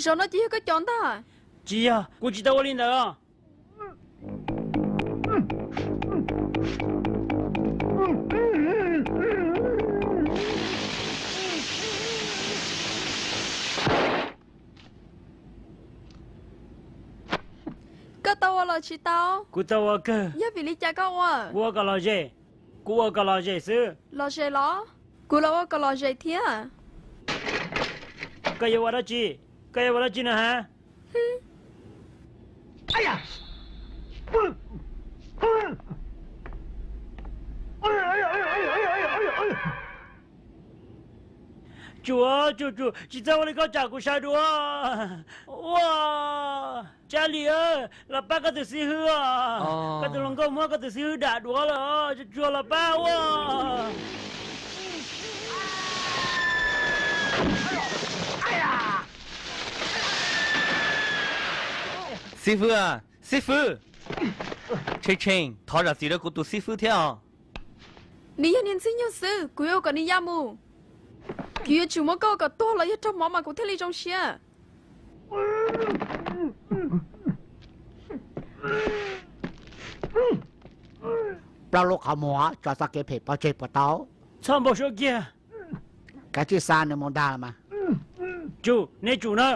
Zaum no ces yog koj cov ntag. Tsis yog, kuv tsis tau ua li ntawd. Koj tau ua los tsis tau? Kuv tau ua kawg. Yog vim li cas koj ua? Kuv ua kom lom zem. Kuv ua kom lom zem xwb. Lom zem los? Kuv los ua kom lom zem thiab. Koj yuav ua dab tsi? Koj yuav ua dab tsi no hab? Tsuag, tsuag, tsuag, tsis txhob ua li koj tsam kuv sawv dua. Ua, Tsab Lis, los pab koj tus xib hwb os. Koj tus hluas nkauj muab koj tus xib hwb dam duav lawm, tsuag tsuag los pab ua. Xib fwb, xib fwb, Tsheej Tsheej, thov zam txim rau kuv tus xib fwb thiab os. Nws yog niag ntxwg nyoog xwb, kuv yuav ua kom nws ya mus. Kuv yuav tsum muab koj ua kom tuag los yog raug mob mas kuv thiaj li zoo siab. Plaub lub qhov muag tso txoj kev phem pov tseg puas tau? Txhob npau suav kiag. Kav tsij xa nws mus ntag los mas. Tsum, neb tsum na.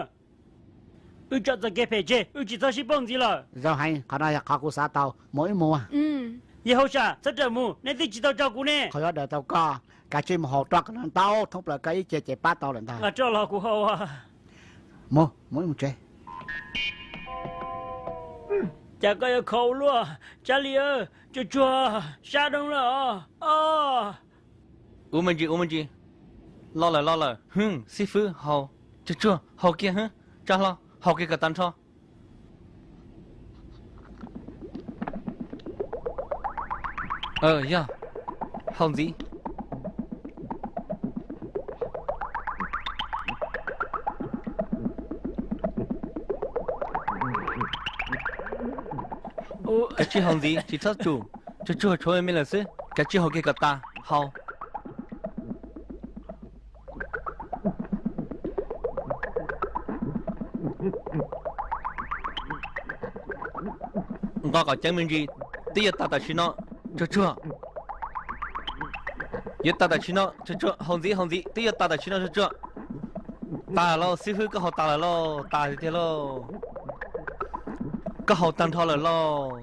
Wb tso txoj kev phem tseg, wb tsis txhob sib pauj ntxiv lawm. Zoo heev, qhov no yog qhov kuv xav tau, mus wb mus. Yawg hauj sam, txhob rawm mus, neb twb tsis tau tso kuv ne. Qhov yuav daws tau koj, kav tsij mus haus roj kom ntau thoob plaws koj ib ce ces pab tau lawm ntag. Los roj los kuv haus. Mus, mus ib mus tsev. Cas koj yuav khov ua luaj, Tsab Lis, tsuag tsuag, sab doob lawm os. Ua me ntsis, ua me ntsis. Los lawm, los lawm. Hwm, xib fwb, haus. Tsuag tsuag, haus kiag, hwm, tsa hlo, haus kiag kom tag nrho. Yog, haus ntxiv. Kav tsij haus ntxiv, tsis txhob tsum. Tsuag tsuag, tshuav me me lawm xwb, kav tsij haus kiag kom tas, haus. Nqos kom ceev me ntsis, twb yuav tas tam sim no, tsuag tsuag. Yuav tas tam sim no, tsuag tsuag, haus ntxiv, haus ntxiv, twb yuav tas tam sim no, tsuag tsuag. Tas lawm lauj, xib fwb, koj haus tas lawm lauj, tas tiag tiag lauj. Koj haus tag nrho lawm lauj.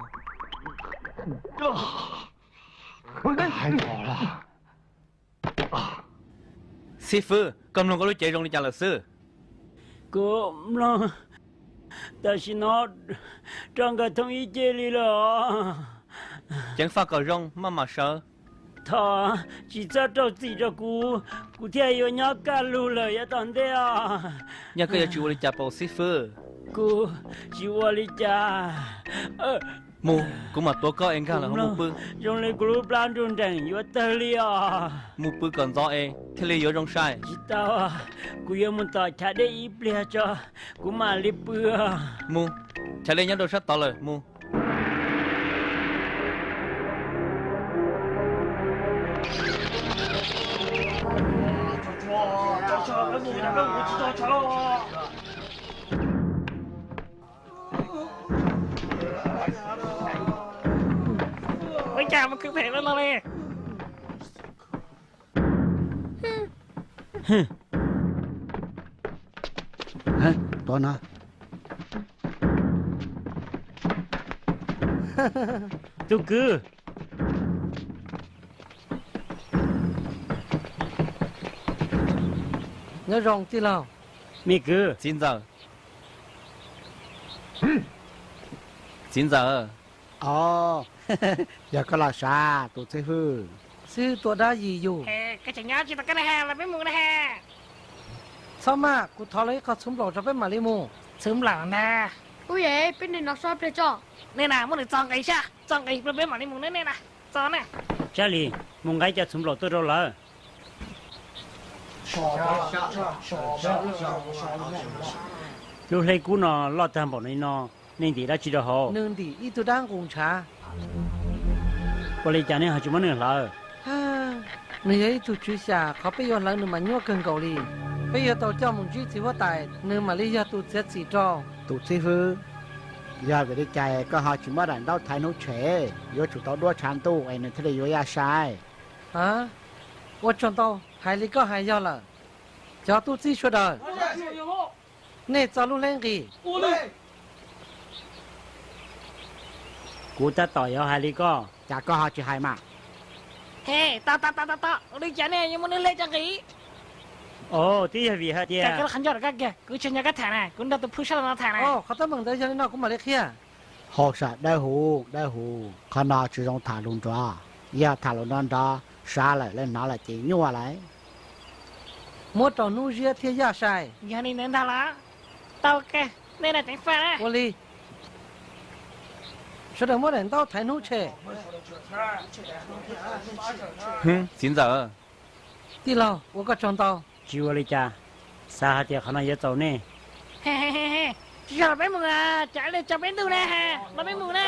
Xib fwb, koj mloog koj lub cev zoo li cas lawm xwb? Kuv mloog tam sim no roj nkawd thoob ib ce li lawm os. Ceev faj kom zoo, maj mam sawv. Thov tsis txhob rau txim rau kuv, kuv thiaj yuav nyob kaj lug lawm yav tom ntej os. Yog koj yuav tsis ua li cas rau xib fwb? Kuv tsis ua li cas. Mus, kuv mam tuav koj es nkag los mus pw. Zoo li kuv lub plab nruj nreem yuav tawg li os. Mus pw kom ntxov es thiaj li yuav zoo sai. Tsis tau, kuv yuav mus tom chav dej ib pliag tso, kuv mam li pw. Mus, chav dej nyob rau sab tod lawm, mus. Ua cas mus khwv phem ua luaj li? Tuaj no. Tub kwv. Nyob zoo tij laug. Me kwv. Txiv ntxawm. Txiv ntxawm. Os, yog koj los sav tus xib hwb. Xib hwb tua dab yim yus. Koj tseem nyob tsis tau koj na ha, los peb mus na ha. Txhob maj, kuv thov los ib qho txhuv nplaum tso peb mam li mus. Txhuv nplaum na. Ub, peb nim no so pliag tso. Nej na, muab nws txo nqis saib, txo nqis peb mam li mus ne, nej na. Txo na. Tsab Lis, mus nqa cov txhuv nplaum tuaj rau lawv. Lub hleb kub no loj tag npaum li no, nej ntim dab tsi rau hauv? Nws ntim ib tug dab nqus ntshav. Ua li cas nej ho tsis muab nws hlawv? Nws yog ib tug tswv xyam, qhov peb yuav hlawv nws mas nyuaj kawg nkaus li. Peb yuav tau coj mus ntsib txiv huab tais, nws mam li yog tus txiav txim rau. Tus xib fwb, yog vim li cas koj ho tsis muab daim ntaub thaiv hnub tshem? Yuav tsum tau duab tshav ntuj es nws thiaj li yuav yaj sai. Ua tsaug ntau, hais li koj hais yog lawm. Cov tub txib sawv daws, nej txo lub hleb nqis. Kuv tab tom yuav hais li koj, cas koj ho tsis hais mas? He, tos tos tos tos, ua li cas nej yuav muab lub hleb coj nqis? Ov, twb yog vim hais tias, koj qhov ncauj rau koj kiag, kuv tsis nco koj tham na, kuv nrog tus phwj sab no tham na. Ov, qhov teeb meem ntawd yog li no kuv mam li qhia. Hauj sam dawb huv, dawb huv, qhov no tsis zoo tham lus nruas. Yog tham lus nruas nrov, sawv lawm lawv hnov lawm ces nyuaj lawm. Muab rau hnub ziab thiaj yaj sai. Yog li ntawd ntag los? Tau kawg, nej los ceev faj na. Ua li. Sawv daws muab daim ntaub thaiv hnub tshem. Txiv ntxawm. Tij laug, ua koj tsaug ntau. Tsis ua li cas, xav hais tias qhov no yuav txaus nej. Tsis yog los peb mus, cas li tso peb ntuj na, los peb mus na.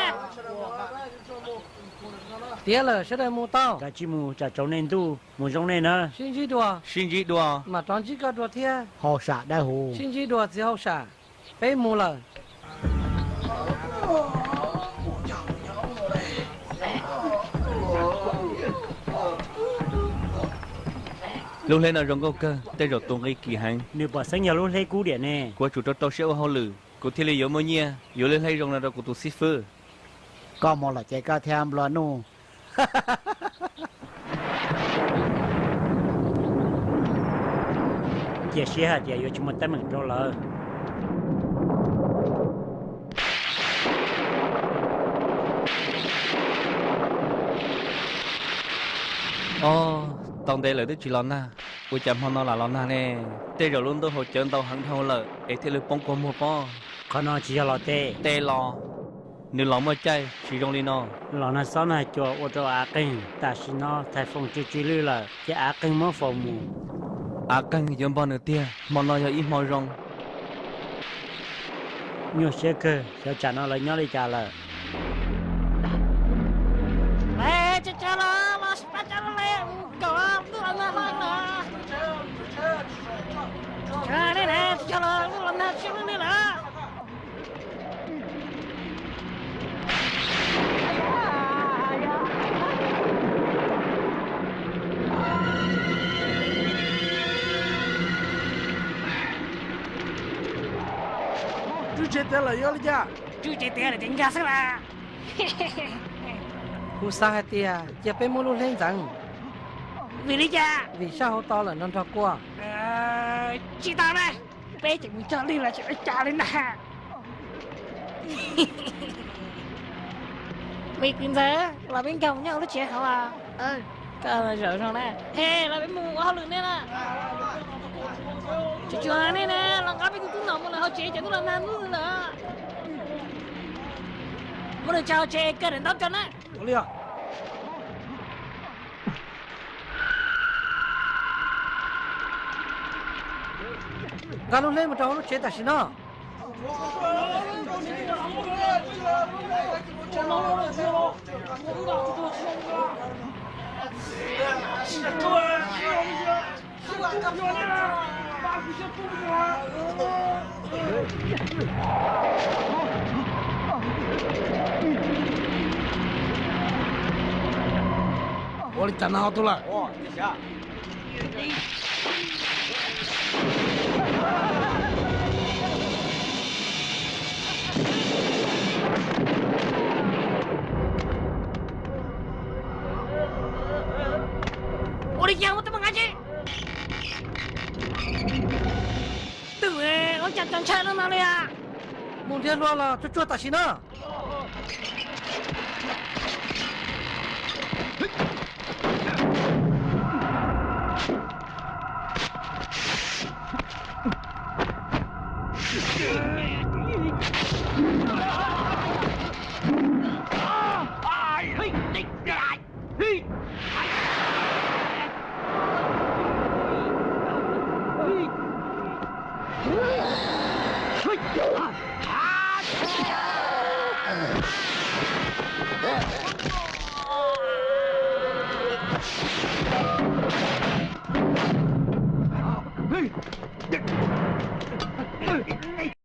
Tiav lawm, sawv daws mus tau. Kav tsij mus, tsam tsaus nej ntuj, mus zoo nej na. Sib ntsib dua. Sib ntsib dua. Mam rov ntsib koj dua thiab. Hauj sam dawb huv. Sib ntsib dua txiv hauj sam. Peb mus lawm. Lub hleb no zoo nkauj kawg, tej zaum tus nqi kim heev. Nws pom xeeb yog lub hleb kub diam ne. Kuv yuav tsum rau rau siab ua hauj lwm, kuv thiaj li yuav muaj nyiaj yuav lub hleb zoo no rau kuv tus xib fwb. Koj mus lawm ces koj thiaj nplua nuj. Cia siab hais tias yuav tsis muaj teeb meem rau lawv. Os, tau ntev lawm twb tsis los nag, ua cas hmo no lam los nag ne? Tej zaum lub ntuj haus cawv ntau heev dhau lawm es thiaj li poob kua muag pob. Qhov no tsis yog los tes. Tes los, nws los muaj caij tsis zoo li no. Los nag xob nag cua ua rau av qeeg, tam sim no thais foom tsw tsw lwj lawm ces av qeeg muab faus mus. Av qeeg yuav npog nws tiag, hmo no yog ib hmo zoo. Nyuaj siab kawg, xyov tsam no lawv nyob li cas lawm. Tswj tsev tiav lawm yuav li cas? Tswj tsev tiav lawm ces nkag xwb las. Kuv xav hais tias cia peb muab lub hleb ntxeev. Vim li cas? Vim sab hauv to lawm no nrog kua. Tsis tau na, peb tseem mus cog lwj los tseem ua cas li ntag. Vim kwv ntxawm los peb nkag mus nyob hauv lub tsev hauv. Koj zaum zoo na, he los peb mus ua hauj lwm nej na. Tsuas tsuas nej na los nqa peb tus tub no mus lawm hauv tsev, cov tub los nag hnub lawm. Muab nws tso hauv tsev, koj daim ntaub tso na. Nqa lub hleb mus rau hauv lub tsev tam sim no. Ua li cas no ho tuag lawm? Ua li cas muaj teeb meem dab tsi? Twb ua cas txaus ntshai no no li a? Mus nrhiav hlua los tsuag tsuag tam sim no.